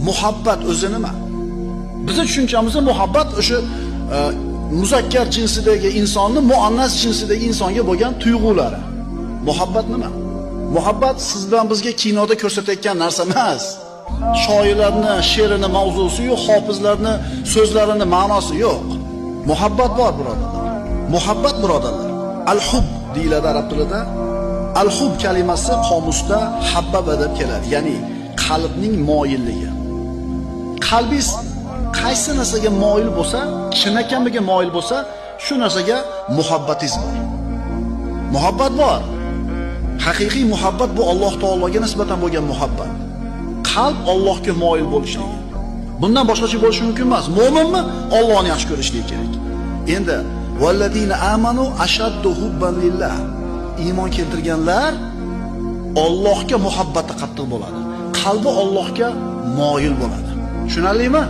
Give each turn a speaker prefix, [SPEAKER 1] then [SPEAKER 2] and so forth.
[SPEAKER 1] Muhabbat o'zi nima? Bizni tushunchamizda muhabbat o'sha muzakkar jinsidagi insonni muannas jinsidagi insonga bo'lgan tuyg'ulari. Muhabbat nima? Muhabbat siz bilan bizga kinoda ko'rsatayotgan narsa emas. Shoirlarni she'rini mavzusi yo'q, hofizlarni so'zlarini ma'nosi yo'q. Muhabbat bor, birodarlar. Muhabbat, birodarlar. Al-hub deyiladi arab tilida. Al-hub kalimasi qomusda habbaba deb keladi, ya'ni qalbning moyilligi. Qalbingiz qaysi narsaga moyil bo'lsa, chinakamiga moyil bo'lsa, shu narsaga muhabbatingiz bor. Muhabbat bor. Haqiqiy muhabbat bu Alloh taologa nisbatan bo'lgan muhabbat. Qalb Allohga moyil bo'lishligi. Bundan boshqacha bo'lishi mumkin emas. Mo'minmi? Allohni yaxshi ko'rishligi kerak. Endi vallazina amanu ashaddu hubban lillah. Iymon keltirganlar Allohga muhabbati qattiq bo'ladi. Qalbi Allohga moyil bo'ladi. Tushunarlimi?